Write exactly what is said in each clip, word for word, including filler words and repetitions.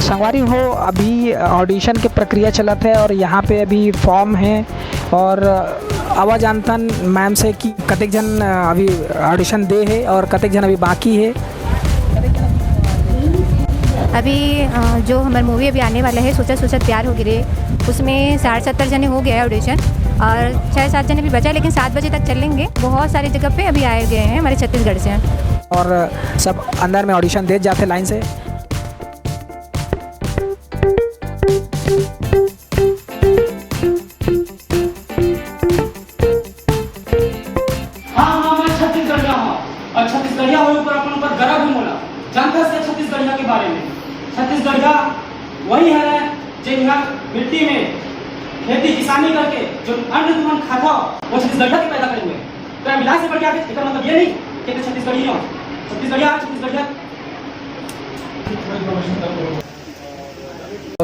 संगवारी हो, अभी audition के प्रक्रिया चलत हे और यहाँ पे अभी form हे और आवा जानथन ma'am से कि कतेक झन अभी audition दे हे और कतेक झन अभी बाकी हे। अभी अ, जो हमार movie अभी आने वाला है, सोचा सोचा प्यार हो गिरे, उसमें साठ सत्तर जने हो गया है audition और छः सात जने भी बचा है, लेकिन सात बजे तक चलेंगे। बहुत सारी जगह पे अभी आए गए हैं हमारे छत्तीसगढ़ से। और सब अंदर में audition दे जाते line से। हाँ, हाँ, मैं छत्तीसगढ़िया हूँ। और छत्तीसगढ़िया होए ऊपर अपन ऊपर गर्व है मोला। जानता से छत्तीसगढ़िया के बारे में। छत्तीसगढ़िया वही है जो यहाँ मिट्टी में खेती किसानी करके जो अन्न तुमन खाता हो, वो छत्तीसगढ़िया के पैदा करे हुए हैं। तो बिलास से बढ़ के आगे, इसका मतलब ये नहीं कि मैं छत्तीसगढ़ी हूँ। छत्तीसगढ़िया, छत्तीसगढ़िया।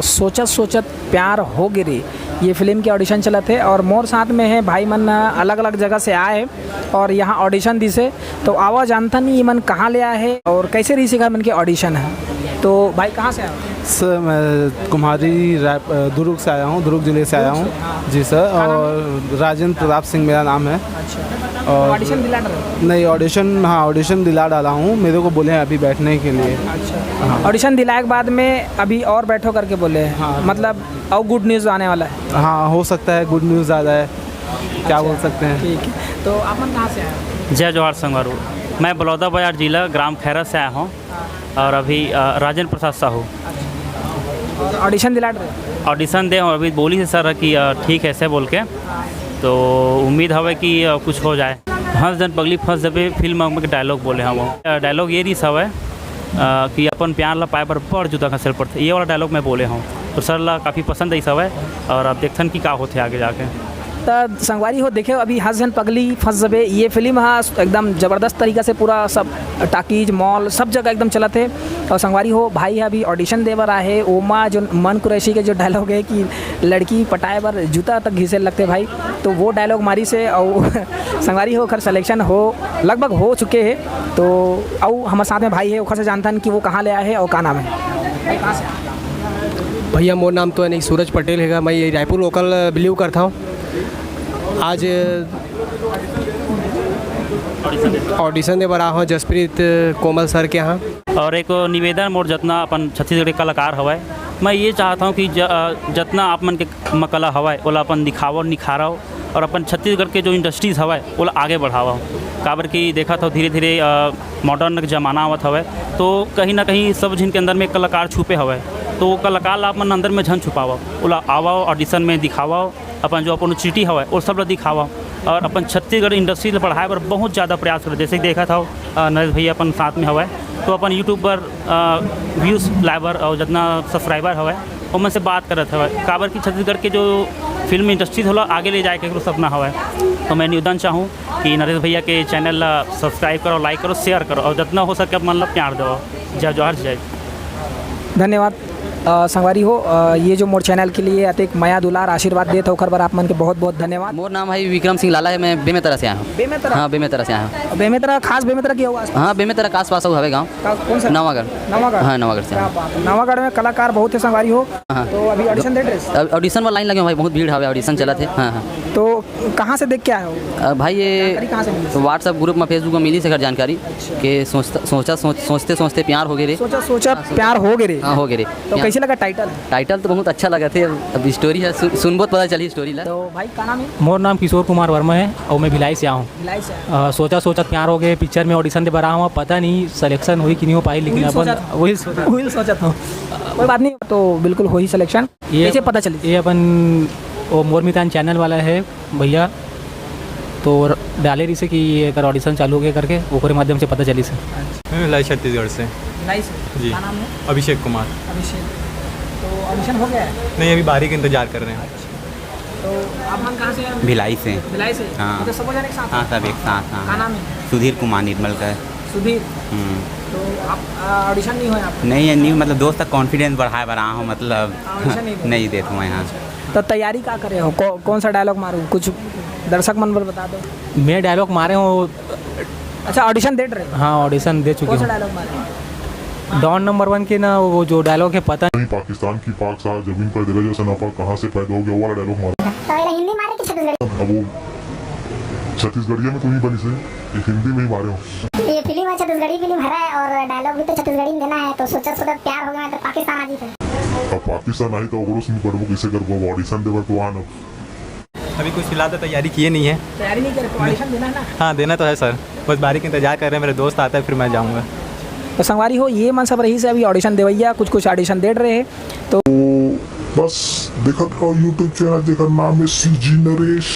सोचत सोचत प्यार हो गे रे, ये फिल्म के audition चलत हे और मोर साथ में है भाई मन अलग-अलग जगह से आए और यहाँ audition दिसे। तो आवा जानथन ये मन कहाँ ले आए हे और कैसे रहिस एकर मन के audition हे। तो भाई कहाँ से आए हो? सर, मैं कुम्हारी राय-, अ, दुर्ग से आया हूँ, दुर्ग जिले से आया हूँ। दुर्ग से, हाँ। जी सर, कहाँ नाम है? और राजेंद्र प्रताप सिंह मेरा नाम है। अच्छा। और audition दिला डाला? नहीं, audition, हाँ, audition दिला डाला हूँ, मेरे को बोले हैं अभी बैठने के लिए। अच्छा। हाँ। Audition दिलाए के बाद में अभी और बैठो करके बोले हैं? हाँ। मतलब, और good news आने वाला है? हाँ, हो सकता है good news आ जाए, क्या बोल सकते हैं। ठीक है, तो आप मन कहाँ से आए हो? जय जोहार संगवारी, मैं बलौदा बाजार जिला ग्राम खैरा से आया हूँ और अभी, अ, राजेंद्र प्रसाद साहू। Audition दिला रहे हो? Audition दे हूँ, अभी बोली से सर कि, अ, ठीक है ऐसे बोल के, तो उम्मीद हवे कि, अ, कुछ हो जाए। हंस झन पगली फंस जबे फिल्म में dialogue बोले हैं वो। अ, dialogue ये रहिस हवे, अ, कि अपन प्यार ला पाए बर बड़ जूता खसेर पड़थे, ये वाला dialogue मैं बोले हूँ। तो सर ला काफ़ी पसंद आइस हवे और अब देखथन कि का होथे आगे जाके। त संगवारी हो, देखे अभी हंस झन पगली फंस जबे, ये फिल्म हा एकदम जबरदस्त तरीका से पूरा सब टॉकीज, mall, सब जगह एकदम चलत हे। और संगवारी हो, भाई हा अभी audition दे बर आए हे, ओमा जो मन कुरैशी के जो dialogue है कि लड़की पटाए बर जूता तक घिसे लगथे भाई, तो वो dialogue मारिस हे। और संगवारी हो, ओखर selection हो, लगभग हो चुके हे। तो अउ हमर साथ में भाई हे, ओखर से जानथन कि वो कहाँ ले आए हे और का नाम है। भाई, कहाँ से आए? भैया, मोर नाम तो है नहीं, सूरज पटेल हैगा। मैं ये रायपुर local belong करता हूँ। आज audition दे बर आए हूँ जसप्रीत कोमल सर के यहाँ। और एक निवेदन मोर, जतना अपन छत्तीसगढ़ी कलाकार हवय, मैं ये चाहत हूँ कि ज-, अ, जतना आप मन के म कला हवय, ओला अपन दिखावव, निखारव और अपन छत्तीसगढ़ के जो industries हवय, ओला आगे बढ़ावव। काबर कि देखत हव धीरे-धीरे, अ, modern के जमाना आवत हवय, तो कहीं ना कहीं सब झिन के अंदर में एक कलाकार छुपे हवय, तो वो कलाकार ला अपन अंदर में झन छुपावव, ओला आवव, audition में दिखावव, अपन जो opportunity हवय, वो सब ला दिखावव और अपन छत्तीसगढ़ industry ला बढ़ाए बर बहुत ज़्यादा प्रयास करव। जैसे कि देखत हव, अ, नरेश भैया अपन साथ में हवय, तो अपन YouTube पर, अ, views लाए बर और जितना subscriber हवय, ओमन से बात करत हवय, काबर कि छत्तीसगढ़ के जो film industry होला आगे ले जाए के एकरो सपना हवय। तो मैं निवेदन चाहूँ कि नरेश भैया के channel ला subscribe करो, like करो, share करो और जितना हो सके आप मन ला प्यार दो। जय जोहार, जय। धन्यवाद। अ, संगवारी हो, अ, ये जो मोर channel के लिए अतेक मया दुलार आशीर्वाद देत हो, ओखर बर आप मन के बहुत बहुत धन्यवाद। मोर नाम है विक्रम सिंह लाला है, मैं बेमेतरा से आया हूँ। बेमेतरा? हाँ, बेमेतरा से आया हूँ। बेमेतरा, खास बेमेतरा के हो आसपास? हाँ, बेमेतरा के आसपास हवे गाँव। का-, कौन सा? नवागढ़। नवागढ़? हाँ, नवागढ़ से क्या आया हूँ। बात है, नवागढ़ में कलाकार बहुत है संगवारी हो। हाँ। तो अभी audition दे रहे? अब audition वाला line लगे हो भाई, बहुत भीड़ हवे, audition चलत है। हाँ, हाँ। तो कहाँ से देख के आए हो? अ, भाई, ये जानकारी कहाँ से मिली? WhatsApp group में, Facebook में मिली से जानकारी अच्छा। कि सोचता, सोचा, सोच, सोचते, सोचते प्यार हो गए रे। सोचा, सोचा प्यार हो गए रे। हाँ, हो गए रे। तो प्यार। कैसे लगा title? Title तो बहुत अच्छा लगा थे। अब, अब story है, सुन, सुनबो तो पता चली story ला। तो भाई, का नाम है? मोर नाम किशोर कुमार वर्मा है और मैं भिलाई से आया हूँ। भिलाई से आया। अ, सोचा, सोचा प्यार हो गए, picture में audition दे बर आया हूँ, पता नहीं selection हुई कि नहीं हो पाई, लेकिन वही अपन सोचा था। वही सोचा। वही सोचा था। कोई बात नहीं, तो बिल्कुल हुई selection। ये कैसे पता चली? ये अपन, वो मोर मितान channel वाला है भैया, तो र-, डाले रही से कि ये अगर audition चालू हो गया करके, ओकरे माध्यम से पता चली से। मैं भिलाई छत्तीसगढ़ से। भिलाई से? जी। क्या नाम है? अभिषेक कुमार। अभिषेक। तो audition हो गया है? नहीं, अभी बारी का इंतजार कर रहे हैं। अच्छा। तो आप मन कहाँ से हैं? भिलाई से। भिलाई से? हाँ। मतलब सब जन एक साथ? हाँ, सब एक साथ, हाँ। क्या नाम है? सुधीर कुमार निर्मल का। सुधीर? हम्म। तो आप, आ, audition नहीं हुआ आपका? नहीं है, नहीं, मतलब दोस्त तक confidence बढ़ाए बर आया हूँ, मतलब audition नहीं दिया? नहीं देत हूँ मैं, हाँ। तो तैयारी का करे हो? कौ-, कौन सा dialogue मारूँ? कुछ दर्शक मन बर बता दो। मैं dialogue मारे हूँ। अच्छा, audition दे रहे हो? हाँ, audition दे चुके कौन सा हूँ। Dialogue मारे हो? डॉन नंबर वन के ना, वो जो डायलॉग है, पता नहीं पाकिस्तान की पाक सार जमीन पर दिला जैसा नफा कहाँ से पैदा हो गया, वो वाला डायलॉग मारा। तो ये हिंदी मारे कि छत्तीसगढ़ी? अब वो छत्तीसगढ़िया में तो नहीं बनी से, ये हिंदी में ही मारे हो। ये फिल्म है, छत्तीसगढ़ी फिल्म है और डायलॉग भी तो छत्तीसगढ़ी में देना है, तो सोचा सोचा प्यार हो गया, मैं तो पाकिस्तान आ जी थे। अब पाकिस्तान आई तो ओकरो से नहीं पढ़बो, कैसे करबो? अब ऑडिशन देबो तो आन। अभी कुछ फिलहाल तो तैयारी किए नहीं है। तैयारी नहीं कर, ऑडिशन देना है ना? हाँ, देना तो है सर, बस बारी का इंतजार कर रहे हैं, मेरे दोस्त आता है फिर मैं जाऊँगा। तो संगवारी हो, ये मन सब रही से अभी ऑडिशन देवैया, कुछ कुछ ऑडिशन दे रहे हैं। तो बस देखत रहो YouTube चैनल, जेकर नाम है सीजी नरेश।